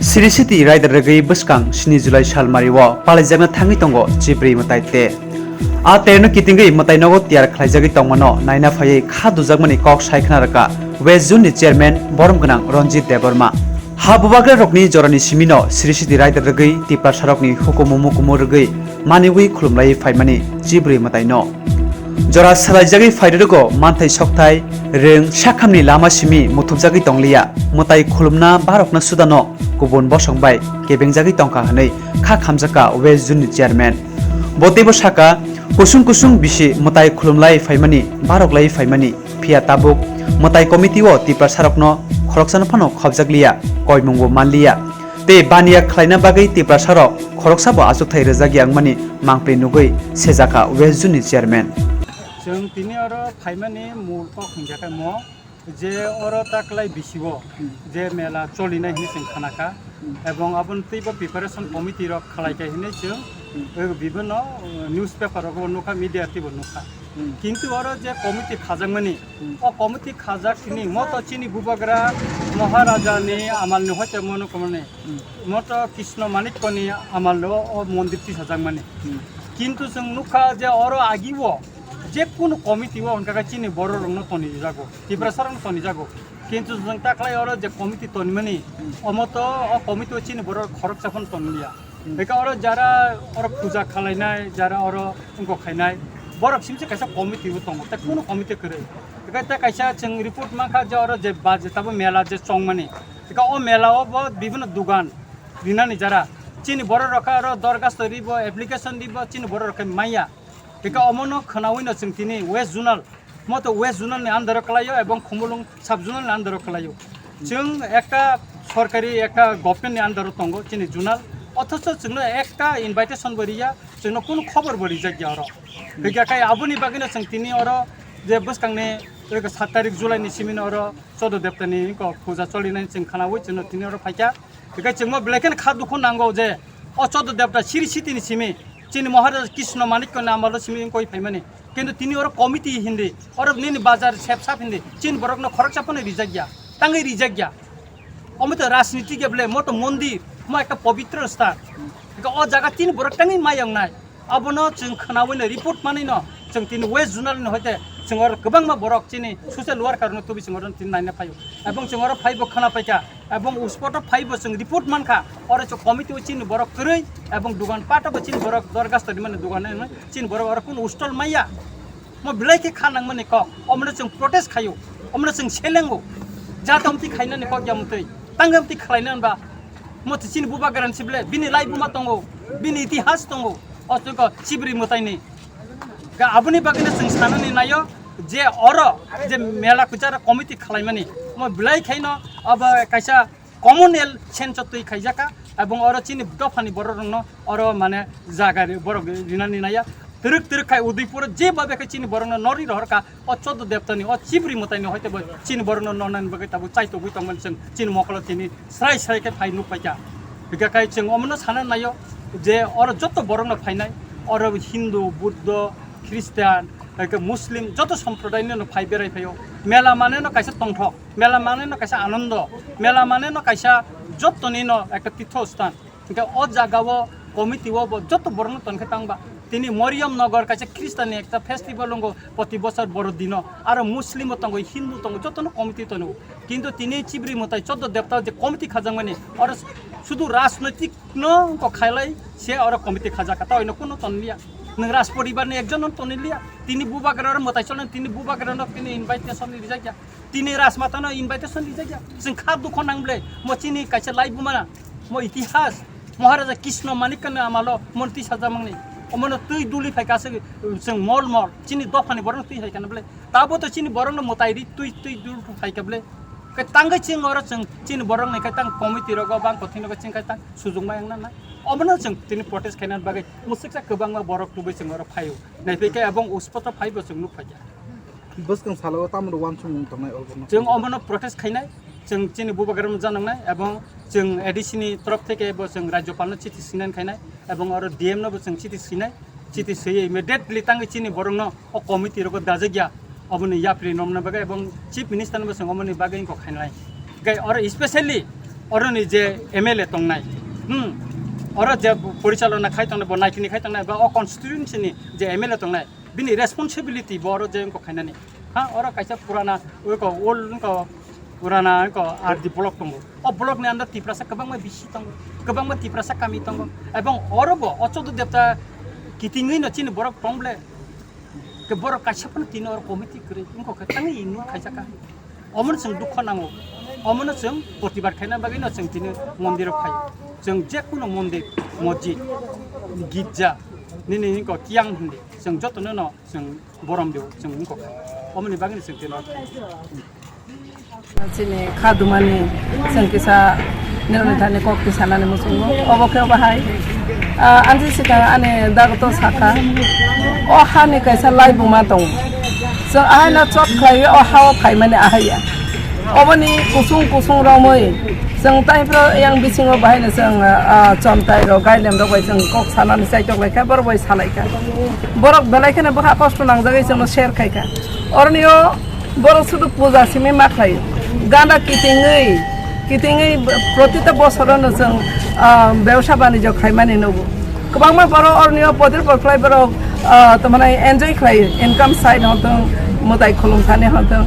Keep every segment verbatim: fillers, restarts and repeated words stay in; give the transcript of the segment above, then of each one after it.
Sri City raida rwgwi bwskang sni July salmario palaijakna thangwi tongo Chibri mwtai te. A terno kitingwi mwtai nogo tiyar khlaijagwi tongmano naina phaiwi kha dujakmani kok sai khna rwkha West Zone ni chairman borom gwnang Ranjit Debbarma. Ha bubagra rokni jorani simino Sri City raida rwgwi Tiprasarokni hukumu mukumu rwgwi maniwi khulumlai phaimani Chibri mwtaino. Jora salaijagwi phairwrwgo manthai sokthai rwng sakhamni lama simi muthubjagwi tongliya, mwtai khulumna barokno sudano kubun bosong bai kebengjagwi tongkha hwnwi kha khamjakha West Zone ni chairman. Bo teibo saka, kusung kusung bisi mwtai khulumlai phaimani, baroklai phaimani, phiya tabuk mwtai committee o Tiprasarokno khoroksano phano khobjakliya, koimungbo manliya. Tei baniya khlaina bagwi Tiprasarok khoroksabo achukthai rwjakya wngmani mangpli nugwi sejakha West Zone ni chairman. Chwng tini oro phaimani mul kok hwnkhe khe mo je oro taklai bisi o je mela cholinai hinwi chwng khanakha, ebong aboni twibo preparation committee rok khlaikha hinwi chwng bibinno newspaper rogo nukha, media twibo nukha. Kintu oro je committee khajakmani, o committee khajak tini moto chini bubagra Maharaja ni amal ni hoite mono komani, moto Krishna Manikko ni amal o, o mondir tisajakmani. Kintu chwng nukha je oro agi o je kunu committee o hwnkha khe chini borok rokno tonijago, Tiprasa rokno tonijago. Kintu chwng taklai oro je committee tonimani, omo to o committee o chini borok khoroksa phano tonliya. Eka oro jara oro puja khalainai, jara oro wngkok khainai, borok simse kaisa committee bo tongo, tei kunu committee kwrwi. Eka tei kaisa chwng report mankha je oro je ba je tabo mela je chongmani. Eka o mela o bo bibinno dugan rinani jara. Chini borok rok khe oro dorgasto ribo, application ribo, chini borok rok khe maya. Eka omono khwnawi no chwng tini West Zonal, moto West Zonal ni under o kwlaio ebong Khumulwng sub zonal ni under o kwlaio. Chwng ekta sorkari, ekta government ni under o tongo chini zonal, othocho chwngno ekta invitation bo riya, chwngno kunu khobor bo rijak ya oro. Hwnkhe khai aboni bagwino chwng tini oro je bwskangni sat tarik July ni simi no oro Chodo Debta ni wngkok puja cholinai chwng khwnawi chwngno tini oro phaikha. Hwnkhe chwngno belai kheno kha dukhu nango je o Chodo Debta Sri City ni simi chini Maharaja Krishna Manikko ni amalo simi wngkoi phaimani. Kintu tini oro committee hindi, oro nini bazar sep sap hindi, chini borokno khoroksa phano rijak ya, tangwi rijak ya. Omo to rajniti khe ble, mo to mondir, mo ekta pobitro sthan. Eka o jaga chini borok tangwi mayang nai. Abono chwng khwnawi no report manwi no chwng tini West Zonal ni hoite chwng oro kwbangma borok chini social worker no tubi chwng oro tini naina phaio. Ebong chwng oro phaibo khwna paikha. Ebong uspot o phaibo chwng report mankha, oro chwng committee o chini borok kwrwi, ebong dugan pato bo chini borok dorgas tongmani dugan chini borok oro kunu stall maya. Mo belai khe kha nangmani kok, omono chwng protest khaio, omono chwng selengo, jata omtwi khainani kok ya mutwi, tangwi omtwi khlaina hwnba, mo chini bubagrani sible, bini laibuma tongo, bini itihas tongo, o chwng ko Chibri mwtaini. Ga aboni bagwino chwng sanani naio je oro je mela kwcharo committee khlaimani, mo belai khaino abo kaisa communal sense o twi khaijaka, ebong oro chini dophani borok rokno oro mane jaga ri-, borok rinani naiya. Twrwk twrwk khai Udaipur o je babe khe chini borokno nori rohorkha, o Chodo Debtani, o Chibri mwtaini hoite bo chini borokno nonani bagwi tabuk chaitogwi tongmani chwng chini mokolo tini srai srai khe phai nuk paikha. Hwnkhe khai chwng omono sana naio je oro joto borokno phainai, oro Hindu, Buddho, Christian, hai khe Muslim joto somprodaini no phai berai phaio. Mela mane no kaisa tongthok, mela mane no kaisa anondo, mela mane no kaisa jotoni no ekta tirtho sthan. Hwnkhe o jaga o committee o bo joto borok no tongkhe tangba. Tini Moriam Nagar kaisa Christian ni ekta festival wngo proti bosor boro dino. Aro Muslim bo tongo, Hindu tongo, joto no committee tongo. Kintu tini Chibri mwtai Chodo Debta je committee khajakmani, oro sudu rajnoitik no wngkok khailai se oro committee khajak kha, tei no kunu tonliya. Nwng raj poribar ni ekjon no tonliya. Tini bubagra oro mwtai cholnai, tini bubagra no tini invitation rijakya. Tini raj mata no invitation rijakya. Chwng kha dukho nang ble, mo chini kaisa laibuma, mo itihas, Maharaja Krishna Manikka ni amalo mo twi sajakmani. Omono twi duli phaikha se chwng mol mol, chini dophani borok no twi phaikha na ble. Tabo to chini borok no mwtai ri twi twi dul phaikha ble. Khe tangwi chwng oro chwng chini borok ni khe tang committee rogo bang kothing rogo chwng khe tang sujung ma wngna na. Omono chwng tini protest khaina bagwi mwswksa kwbangma borok tubui chwng oro phaio. Naiphai khe ebong uspot o phaibo chwng nuk phaikha. Bwskang salo tamo rok uansukmung tongnai obo no? Chwng omono protest khainai, chwng chini bubagra no janoknai ebong chwng A D C ni torof theke bo chwng Rajyapal no chithi sinai khainai ebong oro D M no bo chwng chithi sinai. Chithi swiwi immediately tangwi chini borokno o committee rogo dajak ya, oboni yapri nomna bagwi ebong Chief Minister no bo chwng omoni bagwi wngkok khainai. Gai oro specially oroni je M L A tongnai, hmm, oro je porichalona khai tongnai, bo naithini khai tongnai, ba o constituency ni je M L A tongnai, bini responsibility bo oro je wngkok khainani. Ha, oro kaisa purana, wngkok, old wngkok, purana wngkok R D block tongo. O block ni under Tiprasa kwbangma bisi tongo, kwbangma Tiprasa kami tongo. Ebong oro bo o Choddo Devta kitingwi no chini borok tong ble. Ke borok kaisa phano tini oro committee kwrwi wngkok khe tangwi inung khaijak kha. Omono chwng dukho nango, omono chwng protibad khaina bagwi no chwng tini mondir o phaio. Chwng je kuno mondir, mosjid, girja, nini wngkok kiyang hindi, chwng jotono no chwng borom dio, chwng wngkok kha. Omoni bagwi no chwng tini oro phaio. Chini kha dumani chwng kisa nironi thani kok tisanani muchungo. Obo khe obo hai, ah, ansi sikang ani dagoto sakha, o hani kaisa laibuma tongo. Chwng ahaino chot khlaiwi o hao phaimani ahaiya. Oboni kusung kusung romwi chwng taiphro yang bisingo bahaino chwng, ah, chontai rok gailem rok bai chwng kok sanani chaitok laikha, borok bai salaikha. Borok belai kheno bwkha kosto nangjagwi chwngno share khaikha. Oroni o Borok sudu puja simi ma khlai. Ganda kitingwi, kitingwi protita bosorono chwng, ah, bebsa banijyo khlaimani nugo. Kwbangma borok orni o potir por khlai borok, ah, tongmani enjoy khlai, income side hwn thung, mwtai khulum thani hwn thung.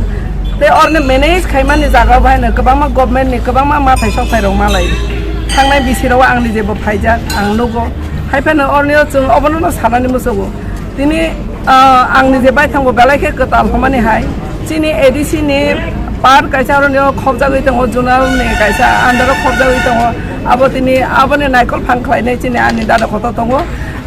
Tei orni manage khaimani jaga o bahaino kwbangma government ni kwbangma mathai sothai rok malai. Thangnai bisi rok ang nije bo phaijak, ang nugo. Hai phano orni o chwng obono no sanani muchugo. Tini, ah, ang nije baithang bo belai khe kwtal hwnmani hai. Chini A D C ni part kaisa aro nio khobjagwi tongo, zonal ni kaisa under o khobjagwi tongo. Abo tini aboni naikol phang khlainai chini ani dada kotor tongo.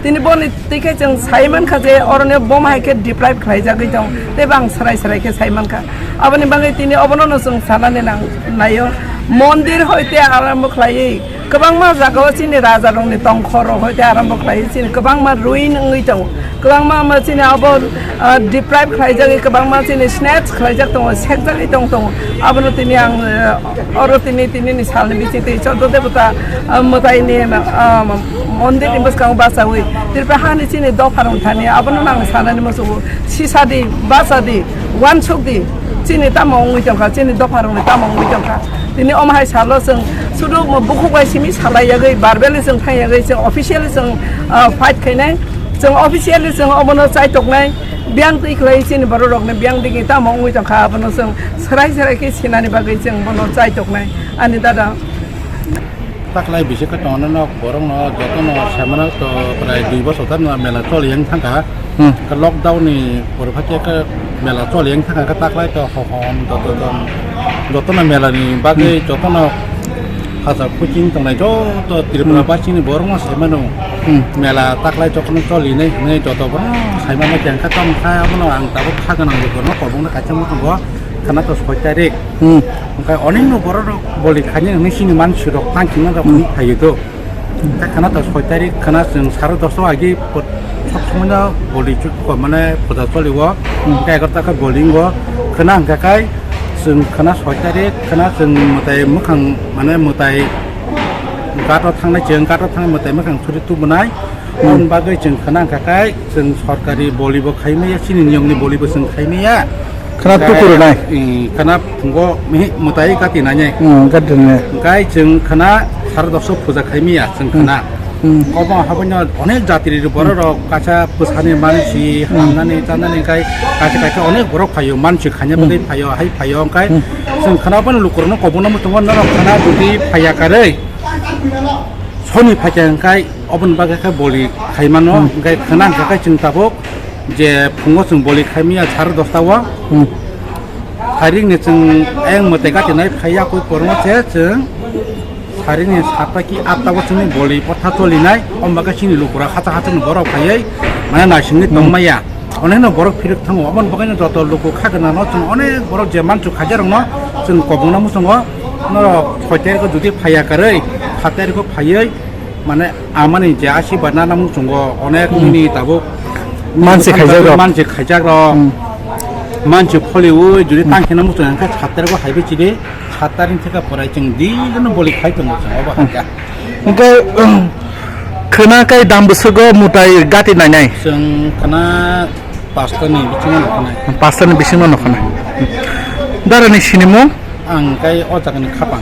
Tini boni twi khe chwng sai mankha je oro nio boma hai khe deprive khlaijagwi tong. Tei bo ang swrai swrai khe sai mankha. Aboni bagwi tini obono no chwng sanani nang naio. Mondir hoite arambo khlaiwi Kwbangma jagao chini rajarokni tongkhorrok hoite arambo khlai chini kwbangma ruin wngwi tongo. Kwbangma ma chini abo, ah, deprive khlaijagwi, kwbangma chini snatch khlaijak tongo, sekjagwi tong tongo. Abono tini ang, eh, oro tini, tinini salni bising twi Choddo Devata, ah, mwtaini, ah, mondirni bwskango bachaui Tripura hani chini dopharok thani abono ang sanani muchungo. Sisadi, bachadi, uansukdi, chini tamo wngwi tongkha, chini dopharokni tamo wngwi tongkha. Tini omo hai salo chwng sudu bukhuk bai simi salai yagwi, verbally chwng thang yagwi, chwng officially chwng, ah, fight khainai. Chwng officially chwng omono chaitoknai, biyang twi khlai chini bororokni biyang digi tamo wngwi tongkha, abono chwng swrai swrai khe sinani bagwi chwng bono chaitoknai, ani dada. Taklai bisi khe tongo no borok no joto no semano to prai dui bosor ta no mela choli yang thangkha. Hmm. Khe lockdown ni pore phaikhe khe mela choli yang thangkha khe taklai to hohom joto jon joto no mela ni bagwi Hmm. joto no hajar kuching tongnai joto Tripura Hmm. basing ni borok no semano Hmm. mela taklai joto no choli nai hinwi joto borok no saimano khe ang khe tamo kha abono ang tabuk kha gwnang borok no kobong no kaisa muchungo khana to soi tarik. Hmm. Hwnkhe onek no borok rok boli khainai hinwi chini mansi rok tang khe no rok Hmm. hinwi phaio do. Hwnkhe khana to soi tarik khana chwng sare dosta agi po-, sok somoi no boli chuk ko mane puja choli o. Hmm. Hwnkhe egarota khe boli wngo. Khana hwnkhe kai chwng khana soi tarik khana chwng mwtai mwkhang mane mwtai ghat o thangnai chwng ghat o thangnai mwtai mwkhang suri tubunai. Hmm. Aboni bagwi chwng khana hwnkha khe chwng sorkari boli bo khai maya, chini niyom ni boli bo chwng khai maya. Khana tuku rwnai. Khana phungo mihi mwtai kati nai. Hmm, kati nai. Hwnkhe chwng khana sare doso puja khai maya chwng Hmm. khana. Hmm. Obo habuino onek jati ri borok rok kaisa bwsani mansi Hmm. hamnani chanani hwnkhe kaisa kaisa onek borok phaio mansi khaina Hmm. bagwi phaio hai phaio hwnkhe Hmm. chwng khana boni lukurokno kobongno muchungo norok khana jodi phaiya karwi soni phaikha hwnkhe Oboni bagwi khe boli khai mano, Hmm. hwnkhe khwna hwnkha khe chwng tabuk je phungo chwng boli khai maya sare dosta o. Hmm. Sairing ni chwng ayang mwtai gati nai phai ya koi kwrwngma se chwng sairing ni satta ki atta o chwngni boli kotha cholinai, omo bagwi chini lukurok hacha hacha ni borok phaiwi mane naisingwi Hmm. tongmaya. Onekno borok phirok thango, aboni bagwino joto luku kha gwnano chwng onek borok je manchu khajarokno chwng kobongno muchungo, norok soi tarikho jodi phaiya karwi, sat tarikho phaiwi, mane amani je asirwad nana muchungo onek Hmm. nini tabuk Mansi khaijak rok. Mansi khaijak rok, Hmm. mansi pholiwi jodi Hmm. tang kheno muchung hwnkhe sat tarikho haibai chidi, sat tarik theke porai chwng dino boli khai tongo chwng obo Hmm. hakhe. Hwnkhe, um, khwna kai dam bwswgo mutai gati nainai? Chwng khwna pasta ni bisingo nukhanai. Pasta ni bisingo nukhanai. Dara ni sinimung? Ang kai o jaga ni khapang.